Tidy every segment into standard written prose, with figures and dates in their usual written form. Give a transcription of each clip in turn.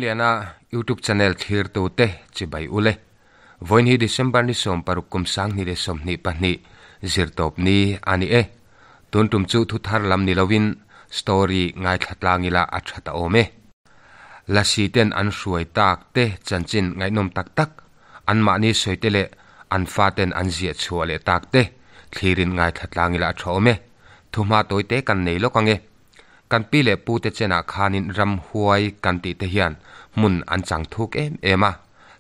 Piangliana YouTube channel thlirtute chibai ule. Vawiin hi December ni 16 kum 2022 zirtawp ni a ni e. Tun tum chu thu thar lam ni lovin story ngaithla tlang ila a tha ta awm e. Lasi ten an hruai tak te chanchin ngaihnawm tak tak, anmahni sawi te leh an fa ten an ziah chhuah leh tak te thlirin ngaithla tlang ila a tha awm e. Thuhma tawi te kan nei lawk ang e. Kan pi leh pu te chenah khanin ramhuai kan tih te hian hmun an chang thuk em em a,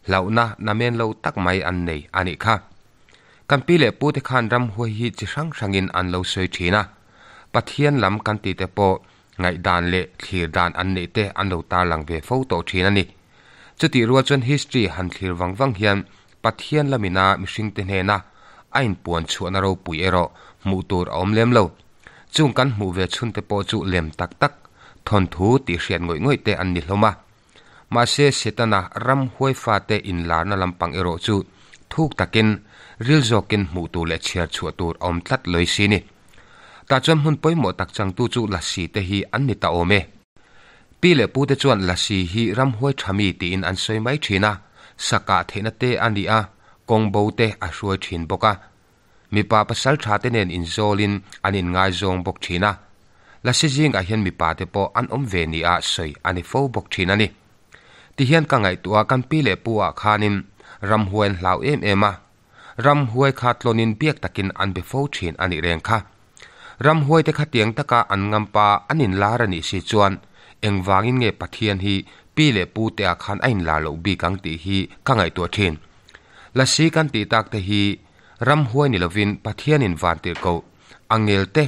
hlauhna namen lo tak mai an nei a nih kha. Kan pi leh pu te khan ramhuai hi chi hrang hrangin an lo sawi thin a, Pathian lam kan tih te pawh ngaihdan leh thlir dan an neih te an lo tarlang ve fo tawh thin a ni. Chutih rual chuan history han thlir vang vang hian Pathian lamina mihringte hnena a inpuan chhuahna ropui erawh hmuh tur a awm lem lo. Chung kan hmuh ve chhunte pawh chu lem tak tak, thawnthu tih hriat ngawih ngawih te an ni hlawm a. Mahse Setana ram huai fate inlarna lampang erawh chu thuk takin, ril zawkin hmuh tur leh chhiar chhuah tur a awm tlat lawih si ni. Tah chuan hmun pawimawh tak changtu chu Lasi te hi an ni ta awm e. Pi leh pute chuan Lasi hi ramhuai tha mi tiin an sawi mai thin a, sakah theihna te a ni a, kawng bo te a hruai thin bawk a. Mipa pasal tha te nen inzawlin an inngaizawng bawk thin a. Lasi zingah hian mipa te pawh an awm ve nia sawi a ni fo bawk thin a ni. Tihian ka ngaihtuah kan pi leh pu ah khanin ramhuai an hlau em em a, Ramhuai kha tlawnin biak takin an be fo thin a nih reng kha. Ramhuaite kha tiang taka an ngampa an inlar a nih si chuan engvangin nge Pathian hi pi leh pu te ah khan a inlar loh bik ang tih hi ka ngaihtuah thin. Lasi kan tih tak te hi ramhuai ni lovin Pathianin vantirhkoh, angel te,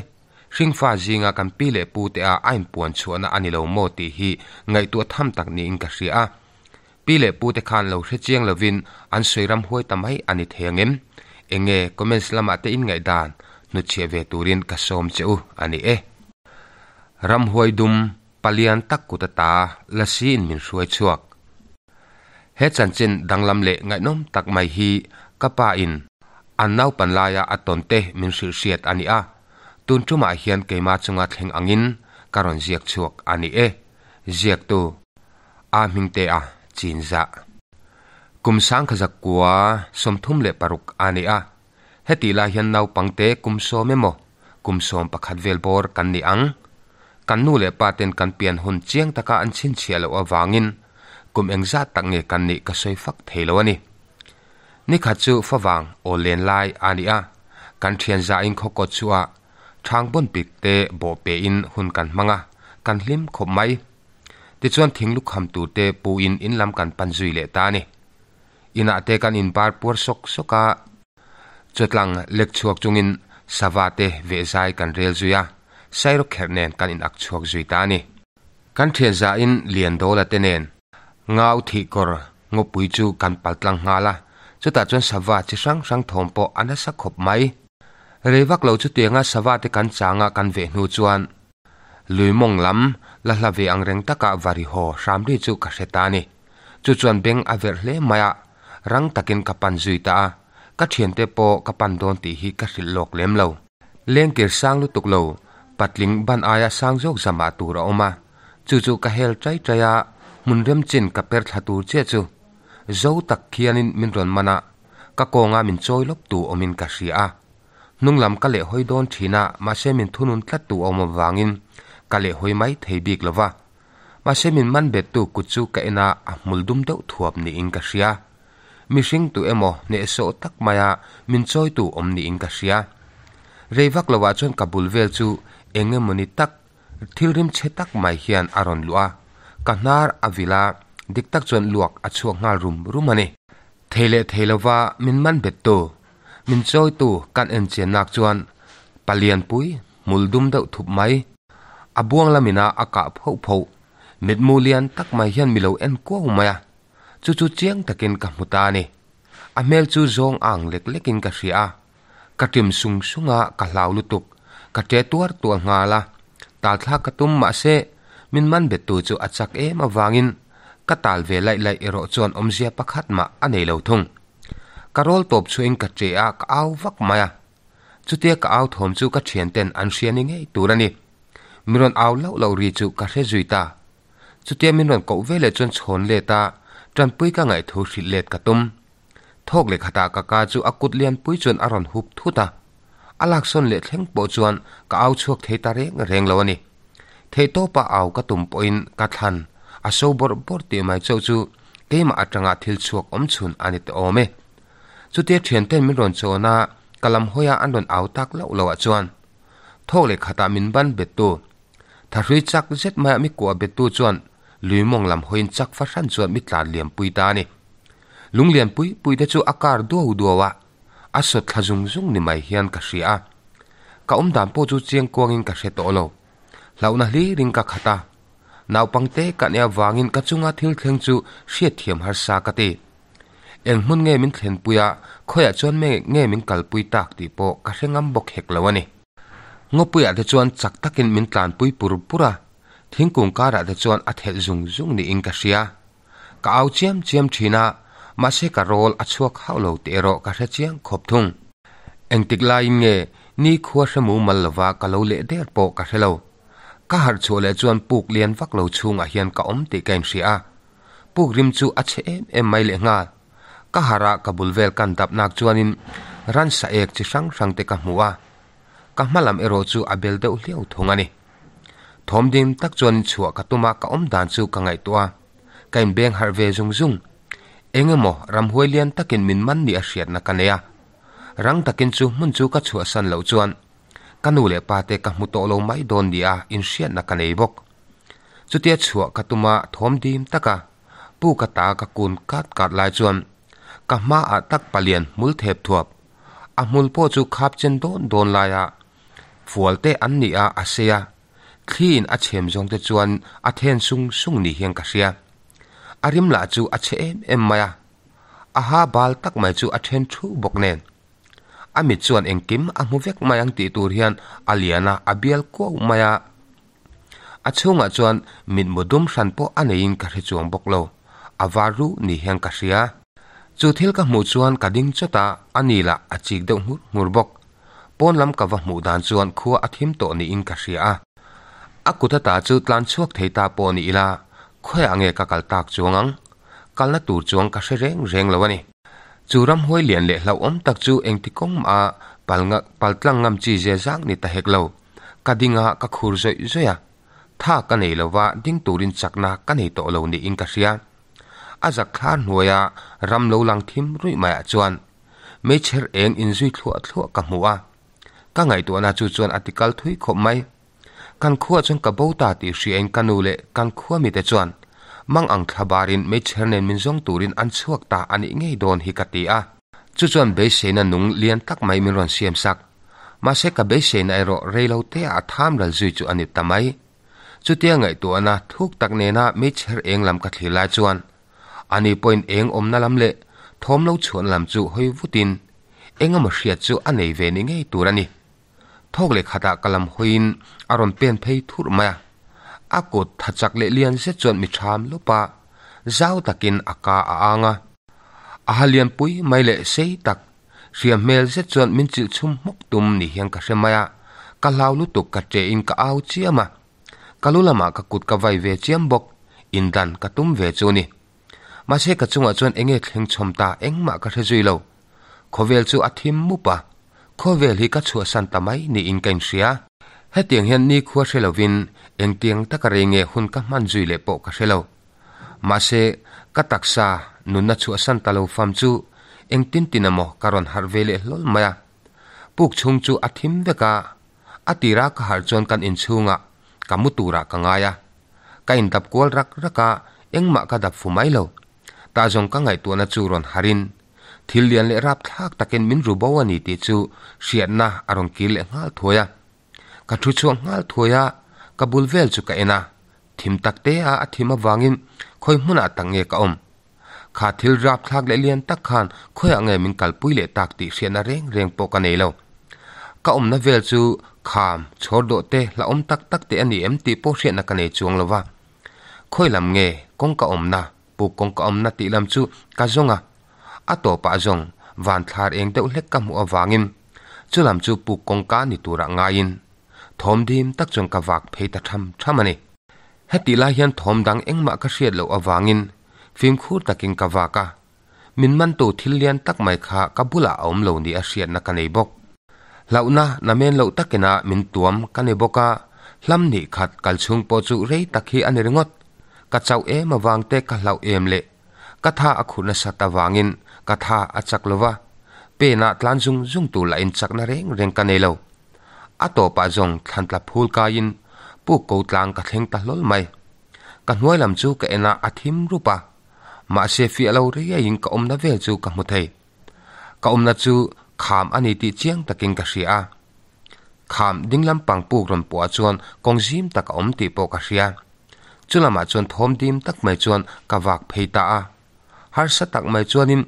hringfa zinga kan pi leh pu te ah a inpuan chhuahna a ni lo maw tih hi ngaihtuah tham tak niin ka hria a. Pi leh pu te khan lo hre chiang lovin an sawi ram huai ta mai a ni thei ang em? Enge comments lamah te in ngaihdan hnutchhiah ve turin ka sawm che u a ni e. Ram huai dum palian tak kut ata lasi in min hruai chhuak. He chanchin danglam leh ngaihnawm tak mai hi ka pa in an naupan laia a tawn te min hrilh hriat a ni a, tun tumah hian keima chunga thleng angin ka rawn ziak chhuak a ni e. Ziaktu. A hming te a chin zah. Kum sangkha zakua 36 a ni a. Hetih lai hian naupangte kum sawm emaw, kum 11 vel bawr kan ni ang. Kan nu leh pa ten kan pian hun chiang taka an chhinchhiah loh avangin kum engzat tak nge kan nih ka sawi fak thei lo a ni. Nikhat chu favang aw len lai a ni a. Kan thian zahin khawkawt chhuah thangbawn pik te bawh pein hun kan hmang a, kan hlim khawp mai. Tichuan thing lukham tur te pu in in lam kan pan zui leh ta a ni. Inah te kan in bar puar sawk sawk a, chawtlang lek chhuak chungin sava te veh zai kan rel zui a, sairawk kherh nen kan in ak chhuak zui ta a ni. Kan thian za in Liandawla te nen ngau thih kawr ngawpui chu kan pal tlang nghal a, chutah chuan sava chi hrang hrang thawm pawh a nasa khawp mai. Rei vak lo chutianga sava te kan changa kan veh hnu chuan Lui mawng lam la hla ve ang reng takah vari haw hram ri chu ka hre ta a ni. Chu chuan beng a verh hle mai a, rang takin ka pan zui ta a, ka thiante pawh ka pan dawn tih hi ka hrilh lawk lem lo. Lengkir sang lutuk lo, patling ban aia sang zawk zamah tur a awm a, chu chu ka hel chai chai a, hmun rem chin ka per thla tur chiah chu zo tak khianin min rawn man a, ka kawnga min chawi lawp tu awmin ka hria a. Hnung lam ka lehhawi dawn thin a, mahse min thunun tlat tu a awm avangin ka lehhawi mai thei bik lo va. Mahse min man bettu kut chu ka en a, a hmul dum deuh thuap niin ka hria. Mihring tu emaw hnehsawh tak maia min chawitu awm niin ka hria. Rei vak lovah chuan ka bul vel chu eng emawni tak, thil rim chhe tak mai hian a rawn luh a, ka hnar a vil a, dik tak chuan luak a chhuak nghal rum rum a ni. Thei leh thei lova min man bettu Min chawitu kan en chiannak chuan palianpui hmul dum deuh thup mai, a buang lamina a kah phoh phoh, mitmu lian tak mai hian mi lo en kuau mai a, chu chu chiang takin ka hmu ta a ni. A hmel chu zawng ang lek lekin ka hria a, ka ṭim sung sung a, ka hlau lutuk, ka ṭe tuar tuar nghal a, tal thlak ka tum mahse min man bettu chu a chak em avangin ka tal ve laih laih erawh chuan awmzia pakhat mah a nei lo thung. Ka rawl tawp chhuahin ka che a, ka au vak mai a. Chutia ka au thawm chu ka thianten an hria ni ngei tur a ni. Mi rawn au loh loh ri chu ka hre zui ta. Chutia min rawn koh veleh chuan chhawn let a, tanpui ka ngaih thu hrilh let ka tum. Thawk leh khatah ka ka chu a kut lianpui chuan a rawn hup thut a. A laksawn leh thleng pawh chuan ka au chhuak thei ta reng reng lo a ni. Theihtawpa au ka tum pawhin ka thlan a so bawrh bawrh tih mai chauh chu keimah atanga thil chhuak awm chhun a ni ta awm e. Chutia thianten min rawn chawn a, ka lam hawia an rawn au tak loh loh ah chuan thawk leh khatah min ban bettu Thahrui chak zet maia mi kuah bettu chuan lui mawng lam hawiin chak fahran chuan mi tlan liam pui ta a ni. Lung lian pui pui te chu a kar duau duau a, a sawt thla zung zung ni mai hian ka hria a. Ka awm dan pawh chu chiang kuangin ka hre tawh lo. Hlauhna hlirin ka khat a. Naupangte ka nih avangin ka chunga thil thleng chu hriatthiam harsa ka ti. Eng hmun nge min thlenpui a, khawiah chuan nge min kalpui tak tih pawh ka hre ngam bawk hek lo a ni. Ngawpuiah te chuan chak takin min tlanpui pur pur a, thingkung karah te chuan a thelh zung zung niin ka hria. Ka au chiam chiam thin a, mahse ka rawl a chhuak hauh lo tih erawh ka hre chiang khawp thung. Engtik laiin nge ni khua hre mumal lova ka lo leh der pawh ka hre lo. Ka harh chhuah leh chuan puk lian vak lo chhungah hian ka awm tih ka inhria a. Puk rim chu a chhe em em mai leh nghal. Ka harh a ka bul vel kan dap nak chuanin ransa ek chi hrang hrang te ka hmu a. Ka hma lam erawh chu a bel deuh hliau thung a ni. Thawm dim tak chuanin chhuah ka tum a ka awm dan chu ka ngaihtuah a. Ka inbeng harh ve zung zung. Eng emaw ramhuai lian takin min man ni a hriatna ka nei a. Rang takin chu hmun chu ka chhuahsan loh chuan ka nu leh pa te ka hmu tawh lo mai dawn nia inhriatna ka nei bawk. Chutia chhuah ka tum a thawm dim taka pu ka ta ka kun kat kat lai chuan ka hmaah tak palian hmul thep thuap a hmul pawh chu khap chen dawn dawn laia fual te an ni a a sei a thliin a chhem zawng te chuan a then sung sung ni hian ka hria. A rim lah chu a chhe em em mai a, a ha bal tak mai chu a then thu bawk nen. A mit chuan engkim a hmu vek mai ang tih tur hian a lian a, a bial kuau mai a. A chhungah chuan mitmu dum hran pawh a neiin ka hre chuang bawk lo, a var ruh ni hian ka hria. Chu thil ka hmuh chuan ka ding chawt a, a ni lah a chik deuh nghur nghur bawk. Pawn lam ka va hmuh dan chuan khua a thim tawh niin ka hria a. A kut ata chu tlan chhuak thei ta pawh ni ila, khawiah nge ka kal tak chuang ang? Kalna tur chuang ka hre reng reng lo a ni. Chu ramhuai lian leh hlauhawm tak chu engti kawng mah a paltlang ngam chi zia zang ni ta hek lo. Ka ding a, ka khur zawih zawih a. Tha ka nei lo va, ding turin chakna ka nei tawh lo niin ka hria. A zak thlar hnuaia ram lo lang thim ruih maiah chuan meichher eng inzui thluah thluah ka hmu a. Ka ngaihtuahna chu chuan a tikal thui khawp mai. Kan khuaah chuan ka bo ta tih hriain ka nu leh kan khua mite chuan mang ang thla barin meichher nen min zawng turin an chhuak ta a nih ngei dawn hi ka ti a. Chu chuan beiseina nung lian tak mai min rawn siam sak. Mahse ka beiseina erawh rei lo te ah a tham ral zui chu a ni ta mai. Chutia ngaihtuahna thuk tak nena meichher eng lam ka thlir lai chuan ani pawhin eng awmna lam leh thawm lo chhuahna lam chu hawi vutin eng emaw hriat chu a nei ve ni ngei tur a ni. Thawk leh khatah ka lam hawiin a rawn pen phei thurh mai a. A kut tha chak leh lian zet chuan mi ṭham lawp a, zau takin a ka a ang a. A ha lian pui mai leh sei tak, hriam hmel zet chuan min chilh chhum hmawk tum ni hian ka hre mai a, ka hlau lutuk ka ṭehin ka au chiam a. Ka lu lamah ka kut ka vai ve chiam bawk, indan ka tum ve chu ni. Mahse ka chungah chuan enge thleng chhawm ta engmah ka hre zui lo. Khawvel chu a thim mup a, khawvel hi ka chhuahsan ta mai niin ka inhria. Hetiang hian nikhua hre lovin engtiang taka rei nge hun ka hman zui leh pawh ka hre lo. Mahse, ka taksa nunna chhuahsan ta lo fam chu engtin tin emaw ka rawn harh ve leh hlawl mai a. Puk chhung chu a thim vek a, a tira ka harh chuan kan inchhungah ka mu turah ka ngai a. Ka indap kual rak rak a, engmah ka dap fu mai lo. Tah zawng ka ngaihtuahna chu rawn harin, thil lian leh rapthlak takin min ru bo a ni tih chu hriatna a rawn kir leh nghal thuai a. Ka thu chhuak nghal thuai a, ka bul vel chu ka en a, thim tak te a a thim avangin khawi hmunah tak nge ka awm? Kha thil rapthlak leh lian tak khan khawiah nge min kalpui leh tak tih hriatna reng reng pawh ka nei lo. Ka awmna vel chu kham, chhawr dawh te, hlauhawm tak tak te a ni em tih pawh hriatna ka nei chuang lo va. Khawi lam nge kawngka awmna, puk kawngka awmna tih lam chu ka zawng a, a tawpah zawng van thlar eng deuh hlek ka hmuh avangin chu lam chu puk kawngka ni turah ngaiin thawm dim tak chuan ka vak phei ta tham tham a ni. Hetih lai hian thawm dang engmah ka hriat loh avangin fimkhur takin ka vak a, min mantu thil lian tak mai kha ka bulah a awm lo ni a hriatna ka nei bawk. Hlauhna namen loh takina min tuam ka ni bawk a, hlam hnih khat kal chhung pawh chu rei tak hi a ni ringawt. Ka chauh em avang te ka hlauh em le. Ka tha a khurh nasat avangin ka tha a chak lo va, penah tlan zung zung tur lahin chakna reng reng ka nei lo. A tawpah zawng thlan tla phul kaiin puk ko tlang ka thleng ta hlawl mai. Ka hnuai lam chu ka en a, a thim rup a. Mahse fiah lo riaiin ka awmna vel chu ka hmu thei. Ka awmna chu kham a ni tih chiang takin ka hria a. Kham ding lampang puk rawn puah chuan kawng zim tak a awm tih pawh ka hria. Chu lamah chuan thawm dim tak mai chuan ka vak phei ta a. Harsa tak mai chuanin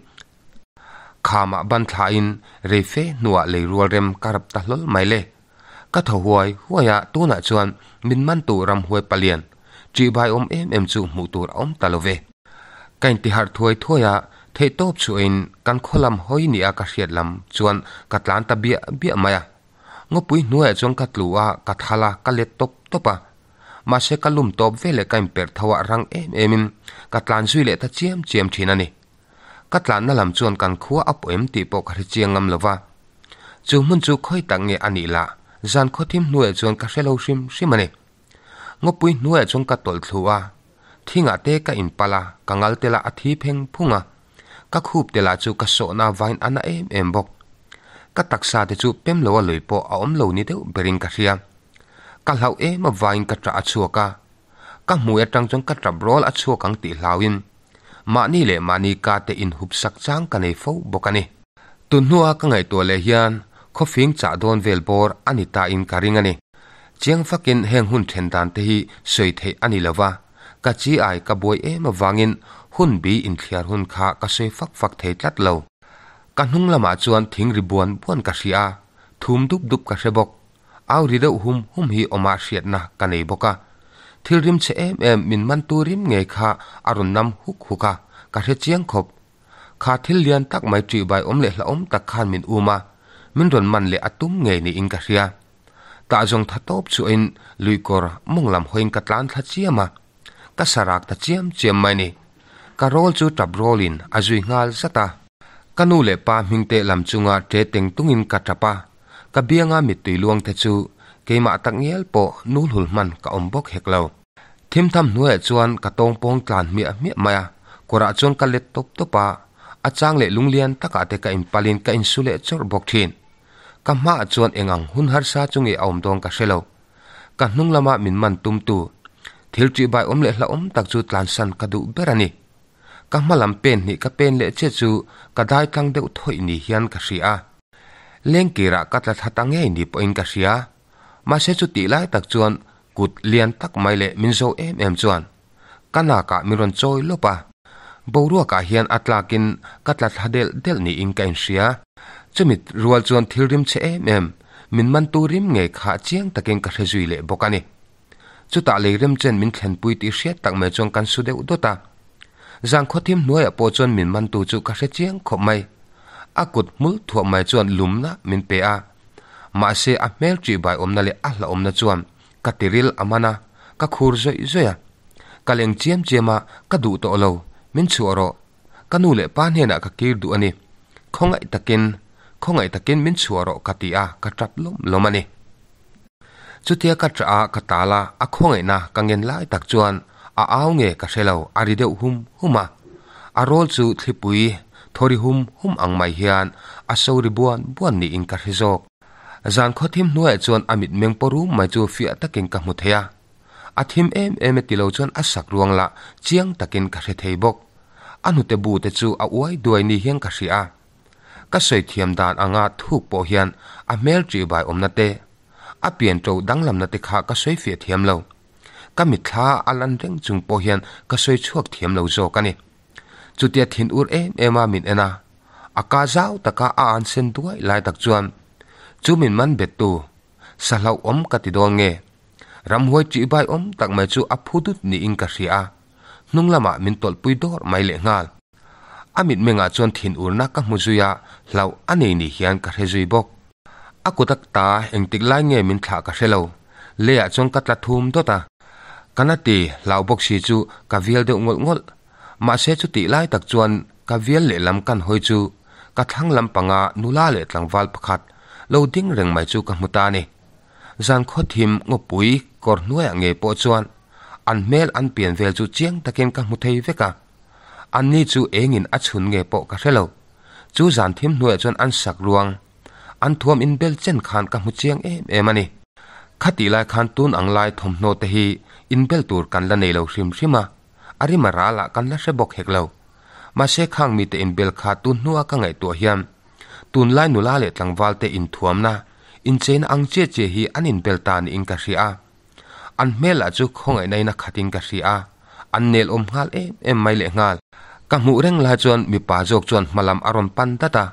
khamah ban thlain rei fe hnuah lei rual rem ka rap ta hlawl mai le. Ka thaw huai huai a, tunah chuan min mantu ramhuai palian ṭihbai awm em em chu hmuh tur a awm ta lo ve. Ka intiharh thuai thuai a, theihtawp chhuahin kan khaw lam hawi nia ka hriat lam chuan ka tlan ta biah biah mai a. Ngawpui hnuaiah chuan ka tlu a, ka thal a, ka let tawp tawp a. Mahse ka lum tawp veleh ka inperh tho a rang em emin ka tlan zui leh ta chiam chiam thin a ni. Ka tlanna lam chuan kan khua a pawh em tih pawh ka hre chiang ngam lo va. Chu hmun chu khawi tak nge a nih lah zan khawthim hnuaiah chuan ka hre lo hrim hrim a ni. Ngawpui hnuaiah chuan ka tawlh thlu a, thingah te ka inpalh a, ka ngal te lah a thi pheng phung a, ka khup te lah chu ka sawhna vain a na em em bawk. Ka taksa te chu pem lo a lui pawh a awm lo ni deuh berin ka hria. Ka hlauh em avangin ka ṭah a chhuak a, ka hmui aṭang chuan ka ṭap rawl a chhuak ang tih hlauin mahni leh mahni ka te inhup sak chang ka nei fo bawk a ni. Tun hnua ka ngaihtuah leh hian khawfing chah dawn vel bawr a ni ta in ka ring a ni. Chiang fakin heng hun then dan te hi sawi theih a ni lo va, ka chi ai ka buai em avangin hun bi inthliar hun kha ka sawi fak fak thei tlat lo. Ka hnung lamah chuan thing ri buan buan ka hria a, thum dup dup ka hre bawk. Au ri deuh hum hum hi awmah hriatna ka nei bawk a. Thil rim chhe em em min mantu rim ngei kha a rawn nam huk huk a, ka hre chiang khawp. Kha thil lian tak mai ṭihbai awm leh hlauhawm tak khan min um a, min rawn man leh a tum ngei niin ka hria. Tah zawng tha tawp chuahin luikawr mawng lam hawiin ka tlan thla chiam a, ka sa rak ta chiam chiam mai ni. Ka rawl chu ṭap rawlin a zui nghal zat a. Ka nu leh pa hmingte lam chunga ṭe teng tungin ka ṭap a, ka bianga mittui luangte chu keimah tak ngial pawh nulhul hman ka awm bawk hek lo. Thimtham hnuaiah chuan ka tawngpawng tlan hmiah hmiah mai a, kawrah chuan ka let tawp tawp a, a chang leh lunglian takah te ka inpalin ka insu leh chawrh bawk thin. Ka hmaah chuan eng ang hun harsa chu nge a awm dawn ka hre lo. Ka hnung lama min man tumtu, thil ṭihbai awm leh hlauhawm tak chu tlansan ka duh ber a ni. Ka hma lam pen hnih ka pen leh che chu ka dai tlang deuh thawih ni hian ka hria a. Lengkirah ka tla thla ta ngei ni pawhin ka hria. Mahse chutih lai tak chuan kut lian tak mai leh min zo em em chuan ka nakah min rawn chawi lawp a. Boruakah hian a tlakin ka tla thla delh delh niin ka inhria. Chumi rual chuan thil rim chhe em em, min mantu rim ngei kha chiang takin ka hre zui leh bawk a ni. Chutah lei remchen min thlenpui tih hriat tak mai chuan kan su deuh dawt a. Zan khawthim hnuaiah pawh chuan min mantu chu ka hre chiang khawp mai. A kut hmul thuah mai chuan lumna min pe a. Mahse a hmel ṭihbai awmna leh a hlauhawmna chuan ka tiril a man a, ka khur zawih zawih a. Ka leng chiam chiam a, ka duh tawh lo, min chhuah rawh. Ka nu leh pa hnenah ka kir duh a ni. Khawngaih takin, khawngaih takin min chhuah rawh ka ti a, ka ṭap lawm lawm a ni. Chutia ka ṭah a, ka tal a, a khawngaihna ka ngen lai tak chuan a au nge ka hre lo, a ri deuh hum hum a. A rawl chu thlipui thawri hum hum ang mai hian a so ri buan buan niin ka hre zawk. Zan khawthim hnuaiah chuan a mitmeng paw rum mai chu fiah takin ka hmu thei a. A thim em em e ti lo chuan a sak ruang lah chiang takin ka hre thei bawk. A hnute bu te chu a uai duai ni hian ka hria a. Ka sawi thiam dan anga thuk pawh hian a hmel ṭihbai awmna te, a pian ṭo danglamna te kha ka sawi fiah thiam lo. Ka mitthla a lan reng chung pawh hian ka sawi chhuak thiam lo zawk a ni. Chutia thin ur em em a min en a, a ka zau taka a an sen duai lai tak chuan chu min man bettu sa hlauhawm ka ti dawn nge? Ramhuai ṭihbai awm tak mai chu a phu dut niin ka hria a, hnung lamah min tawlhpui dawr mai lehnghal. A mitmengah chuan thinurna ka hmu zui a, hlauh a nei ni hian ka hre zui bawk. A kut a ta engtik lai nge min thlah ka hre lo. Leiah chuan ka tla thum dawt a. Ka na ti hlau bawk si chu ka vial deuh ngawlh ngawlh. Mahse chutih lai tak chuan ka vial lehlam kan hawi chu ka thlang lampanga nula leh tlangval pakhat lo ding reng mai chu ka hmu ta a ni. Zan khawthim ngawpui kawr hnuaiah ngei pawh chuan an hmel an pian vel chu chiang takin ka hmu thei vek a. Anni chu engin a chhun nge pawh ka hre lo. Chu zan thim hnuaiah chuan an sak ruang an thuam inbel chen khan ka hmu chiang em em a ni. Khatih lai khan tun ang lai thawmhnaw te hi inbel tur kan la nei lo hrim hrim a, a rim a ral ah kan la hre bawk hek lo. Mahse khang mite inbel kha tun hnua ka ngaihtuah hian tunlai nula leh tlangval te inthuamna, incheina ang chiah chiah hi an inbel ta niin ka hria a. An hmel lah chu khawngaihna in a khat in ka hria a, an nel awm nghal em em mai leh nghal. Ka hmuh reng lai chuan mipa zawk chuan hmalam a rawn pan dat a,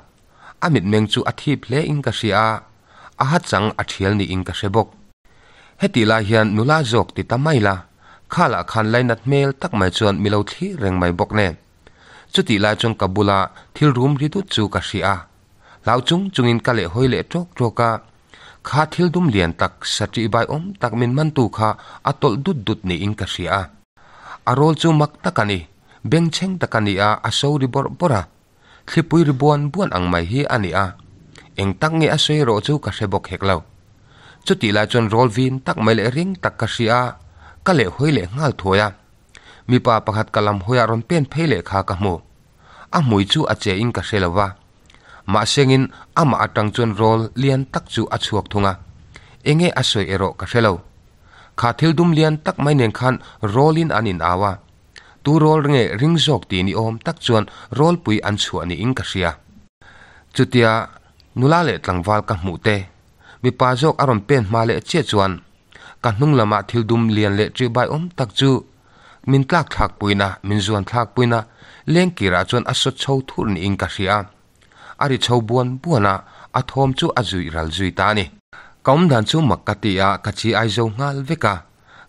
a mitmeng chu a thip hle in ka hria a, a ha chang a thial niin ka hre bawk. Hetih lai hian nula zawk ti ta mai la, khalah khan lainat hmel tak mai chuan mi lo thlir reng mai bawk nen. Chutih lai chuan ka bula thil rum ri dut chu ka hria a, hlau chung chungin ka lehhawi leh tawk tawk a, kha thil dum lian tak satih bai awm tak min mantu kha a tawlh dut dut niin ka hria a. A rawl chu mak tak a ni, bengchheng tak a ni a, a so ri bawrh bawrh a. Thlipui ri buan buan ang mai hi a ni a, eng tak nge a sawi erawh chu ka hre bawk hek lo. Chutih lai chuan rawl vin tak mai leh ring tak ka hria a, ka leh hawi leh nghal thuai a. Mipa pakhat ka lam hawiah rawn pen phei leh kha ka hmu. A hmui chu a che in ka hre lo va. Mahsengin amah atang chuan rawl lian tak chu a chhuak thung a, enge a sawi erawh ka hre lo. Kha thil dum lian tak mai nen khan rawlin an in au a. Tu rawl nge ring zawk tih ni awm tak chuan rawlpui an chhuah niin ka hria. Chutia nula leh tlangval ka hmuh te, mipa zawk a rawn pen hma leh chiah chuan ka hnung lamah thil dum lian leh ṭihbai awm tak chu min tlak thlak puina, min zuan thlak puina lengkirah chuan a sawt chho thur niin ka hria. A ri chho buan buan a, a thawm chu a zuih ral zui ta a ni. Ka awmdan chu mak ka ti a, ka chi ai zo nghal vek a.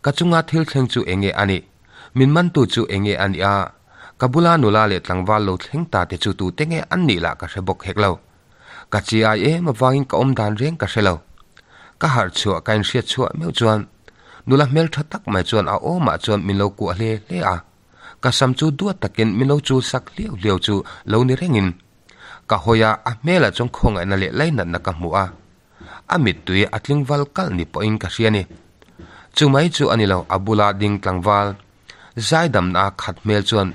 Ka chunga thil thleng chu enge a nih? Min mantu chu enge a nih a? Ka bula nula leh tlangval lo thleng ta te chu tute nge an nih lah ka hre bawk hek lo. Ka chi ai em avangin ka awm dan reng ka hre lo. Ka harh chhuah ka inhriat chhuah meuh chuan nula hmeltha tak mai chuan a awmah chuan min lo kuah hle hle a. Ka sam chu duat takin min lo chul sak hliau hliau chu lo ni rengin ka hawi a, a hmelah chuan khawngaihna leh lainatna ka hmu a. A mittui a tling val kalh ni pawhin ka hria ni. Chu mai chu a ni lo, a bula ding tlangval zaidamna khat hmel chuan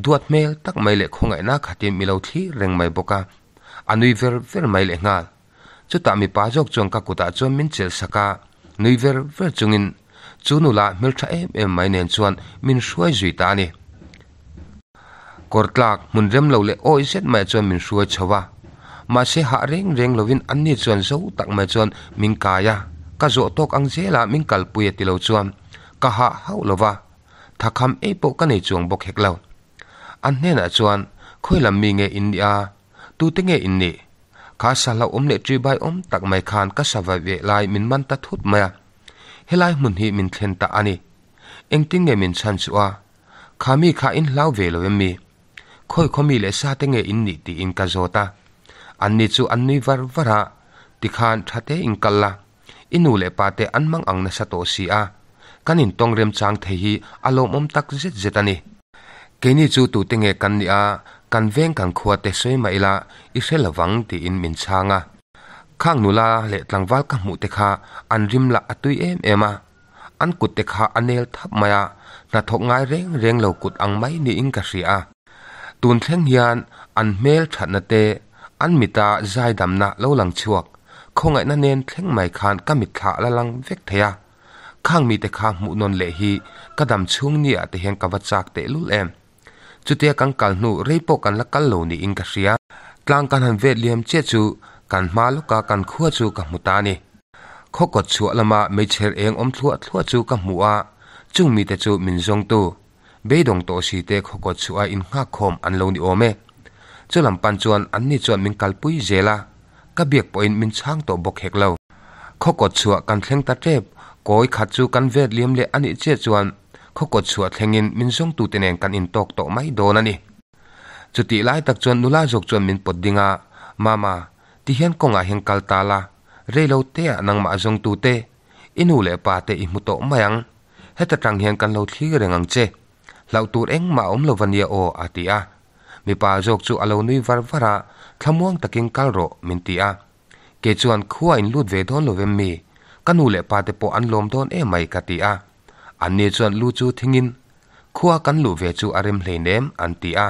duat hmel tak mai leh khawngaihna khatin mi lo thlir reng mai bawk a, a nui ver ver mai leh nghal. Chutah mipa zawk chuan ka kutah chuan min chelh sak a, nui ver ver chungin chu nula hmeltha em em mai nen chuan min hruai zui ta a ni. Kawr tlak hmun rem lo leh awih zet maiah chuan min hruai chho a, mahse hah reng reng lovin anni chuan zo tak mai chuan min kai a, ka zawh tawk ang zela min kalpui a ti lo chuan ka hah hauh lo va, thakham ei pawh ka nei chuang bawk hek lo. An hnenah chuan, Khawi lam mi nge in nih a? Tute nge in nih? Kha sa hlauhawm leh ṭibai awm tak mai khan ka sa vai ve lai min man ta thut mai a, helai hmun hi min thlen ta a ni. Engtin nge min chhan chu a? Kha mi kha in hlau ve lo em mi? Khawi khaw mi leh sa te nge in nih tiin ka zawt a. An ni chu an nui var var a, tikhan tha te in kal la, i nu leh pa te an mang ang nasa tawh si a, kan intawng remchang thei hi a lawmawm tak zet zet a ni. Keini chu tute nge kan nih a, kan veng kan khua te sawi mah ila i hre lovang tiin min chhang a. Khang nula leh tlangval ka hmuh te kha an rim lah a tui em em a. An kut te kha a nel thap mai a, hnathawk ngai reng reng lo kut ang mai niin ka hria a. Tun thleng hian an hmel thatna te, an mita zaidamna lo lang chhuak, khawngaihna nen thleng mai khan ka mitthla la lang vek thei a. Khang mite kha hmuh nawn leh hi ka dam chhung nia te hian ka va chak tehlul em. Chutia kan kal hnu rei pawh kan la kal lo niin ka hria. Tlang kan han vet liam chiah chu kan hma lawka kan khua chu ka hmu ta a ni. Khaw kawt chhuah lama meichher eng awm thluah thluah chu ka hmu a, chung mite chu min zawngtu, beidawng tawh si te khaw kawt chhuah a innghak khawm an lo ni awm e. Chu lam pan chuan anni chuan min kalpui zel a, ka biak pawhin min chhang tawh bawk hek lo. Khaw kawt chhuah kan thleng ta tep, kawi khat chu kan vet liam leh a nih chiah chuan khaw kawt chhuah thlengin min zawngtute nen kan intawk tawh mai dawn a ni. Chutih lai tak chuan nula zawk chuan min pawt ding a, Mama, tihian kawngah hian kal ta la, rei lo teah nangmah zawngtute, i nu leh pa te i hmu tawh mai ang. Heta tang hian kan lo thlir reng ang che. Hlauh tur engmah a awm lo va nia aw, a ti a. Mipa zawk chu a lo nui var var a, Thlamuang takin kal rawh, min ti a. Kei chuan khua in lut ve dawn lo vem mi? Ka nu leh pa te pawh an lawm dawn emai ka ti a. Anni chuan lu chu thingin, Khua kan luh ve chu a rem hleinem, an ti a.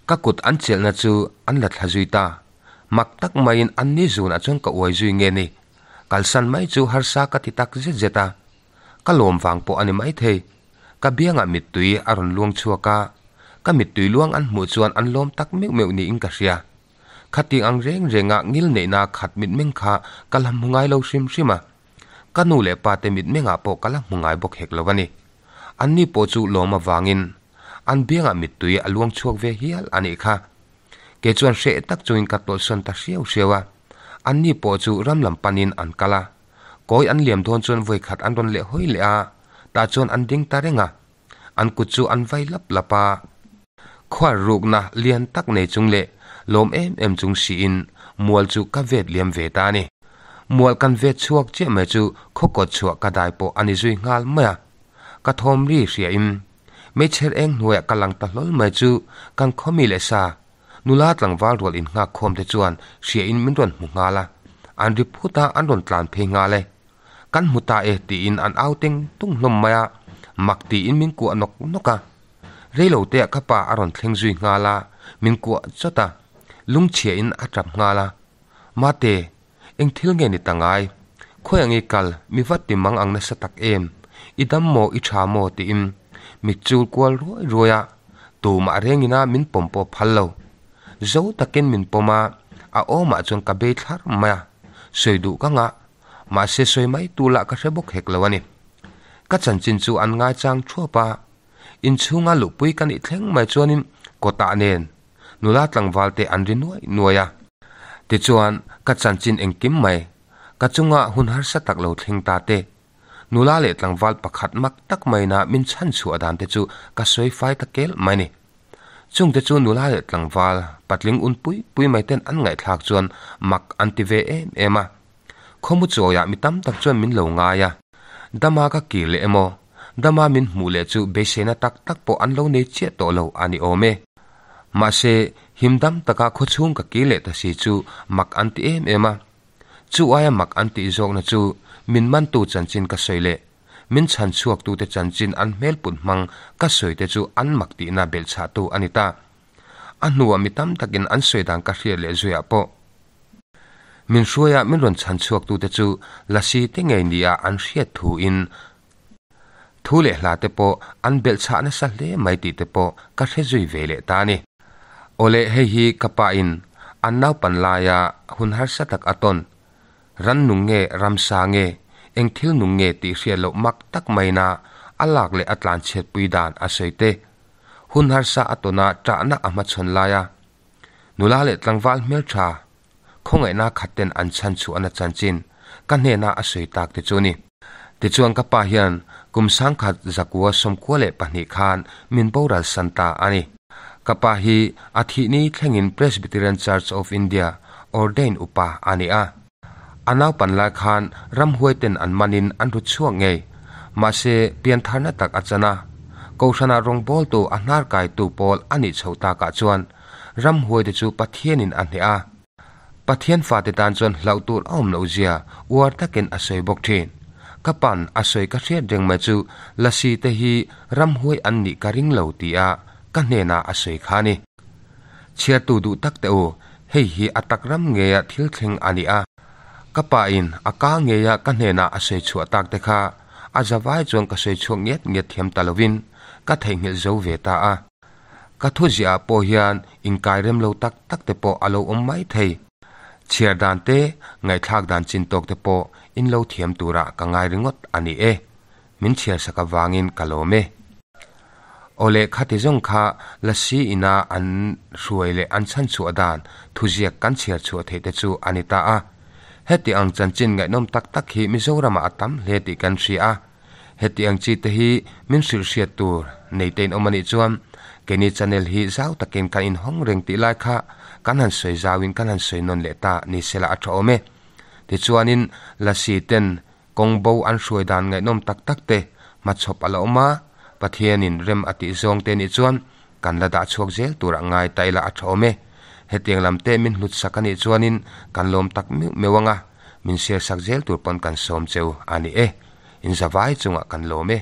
Ka kut an chelhna chu an la thla zui ta. Mak tak maiin anni zunah chuan ka uai zui nge ni. Kalsan mai chu harsa ka ti tak zet zet a. Ka lawm vang pawh a ni maithei. Ka biangah mittui a rawn luang chhuak a, ka mittui luang an hmuh chuan an lawm tak meuh meuh niin ka hria. Khati ang reng renga ngil neihna khat mitmeng kha ka la hmu ngai lo hrim hrim a. Ka nu leh pa te mitmengah pawh ka la hmu ngai bawk hek lo a ni. Anni pawh chu lawm avangin an biangah mittui a luang chhuak ve hial a nih kha. Kei chuan hreh tak chungin ka tawlhsawn ta hriau hriau a. Anni pawh chu ram lam panin an kal a. Kawi an liam dawn chuan vawi khat an rawn leh hawi leh a, tah chuan an ding ta reng a. An kut chu an vai lap lap a. Khuar rukna lian tak nei chung leh lawm em em chung siin mual chu ka vet liam ve ta a ni. Mual kan vet chhuak chiah mai chu khaw kawt chhuah ka dai pawh a ni zui nghal mai a. Ka thawm ri hriain meichher eng hnuaiah ka lang ta hlawl mai chu kan khaw mi leh sa Nula tlangval rual innghak khawm te chuan hriain min rawn hmu nghal a, an ri phut a, an rawn tlan phei nghal e. Kan hmu ta e tiin an au teng tung hlawm mai a, mak tiin min kuah nawk nawk a. Reilo teah ka pa a rawn thleng zui nghal a, min kuah chawt a, lungchhiain a tap nghal a. Mate, eng thil nge ni ta ngai? Khawi ang i kal, mi vat ti mang ang nasa tak em? I dam maw, i tha maw? tiin mit chul kual ruai ruai a, tumah rengina min pawm pawh phal lo. Zo takin min pawm a, a awmah chuan ka bei thlar mai a, sawi duh ka ngah, mahse sawi mai tu lah ka hre bawk hek lo a ni. Ka chanchin chu an ngaichang thuap a, inchhunga luhpui ka nih thleng mai chuanin kawtah nen nula tlangval te an ri nuai nuai a. Tichuan, ka chanchin engkim mai, ka chunga hun harsa tak lo thleng ta te, nula leh tlangval pakhat mak tak maina min chhan chhuah dan te chu ka sawi fai ta kel mai ni. Chung te chu nula leh tlangval patling un pui pui mai ten an ngaihthlak chuan mak an ti ve em em a. Khawmu chawiah mi tam tak chuan min lo ngai a. Dama ka kir leh emaw, dama min hmuh leh chu beiseina tak tak pawh an lo nei chiah tawh lo a ni awm e. Mahse, him dam taka khawchhung ka kir leh ta si chu mak an ti em em a. Chu aia mak an tih zawkna chu min mantu chanchin ka sawi leh min chhan chhuaktute chanchin an hmel put hmang ka sawi te chu an mak tihna belhchhahtu a ni ta. A hnuah mi tam takin an sawi dan ka hriat leh zuiah pawh min hruaia min rawn chhan chhuaktute chu lasi te ngei nia an hriat thuin thu leh hla te pawh an belhchhah nasa hle mai tih te pawh ka hre zui ve leh ta a ni. Awle hei hi ka pa in an naupan laia hun harsa tak a tawn, ran nung nge ramsa nge eng thil nung nge tih hriat loh mak tak maina a lak leh a tlanchhiatpui dan a sawi te. Hun harsa a tawna ṭahna a hmachhawn laia nula leh tlangval hmelṭha khawngaihna khat ten an chhan chhuahna chanchin ka hnena a sawi tak te chu a ni. Tichuan ka pa hian kum sangkhat zakua 92 khan min boral san ta a ni. Ka pa hi a thihni thlengin Presbyterian Church of India ordain upa a ni a. A naupan lai khan ramhuai ten an manin an rut chhuak ngei. Mahse, piantharna tak a chan a. Kohhranah rawngbawltu a hnar kaitu pawl a nih chhoh takah chuan ramhuai te chu Pathianin a hneh a. Pathian fate tan chuan hlauh tur a awm loh zia uar takin a sawi bawk thin. Ka pan a sawi ka hriat reng mai chu Lasi te hi ramhuai an nih ka ring lo tia ka hnenah a sawi kha a ni. Chhiartu duh tak teh u, hei hi a tak ram ngeia thil thleng a ni a. Ka pa in a ka ngeia ka hnenah a sawi chhuah tak te kha a zavai chuan ka sawi chhuak ngiat ngiat thiam ta lovin ka theihnghilh zo ve ta a. Ka thu ziahah pawh hian inkai rem lo tak tak te pawh a lo awm mai thei. Chhiar dan te, ngaihthlak dan chin tawk te pawh in lo thiam turah ka ngai ringawt a ni e. Min chhiar sak avangin ka lawm e. Awle khati zawng kha Lasi ina an hruai leh an chhan chhuah dan thuziak kan chhiar chhuah theih te chu a ni ta a. Heti ang chanchin ngaihnawm tak tak hi Mizoramah a tam hle tih kan hria a. Heti ang chi te hi min hrilh hriat tur nei te in awm a nih chuan keini channel hi zau takin kan inhawng reng tih lai kha kan han sawi zauin kan han sawi nawn leh ta ni sela a tha awm e. Tichuanin Lasi ten Kawng bo an hruai dan ngaihnawm tak tak te, Hmachhawp a la awm a, Pathianin rem a tih zawng te nih chuan kan la dah chhuak zel turah ngai ta ila a tha awm e. Hetiang lam te min hlut sak a nih chuanin kan lawm tak meuh meuh ang a, min share sak zel tur pawn kan sawm cheu a ni e. Inzavai chungah kan lawm e.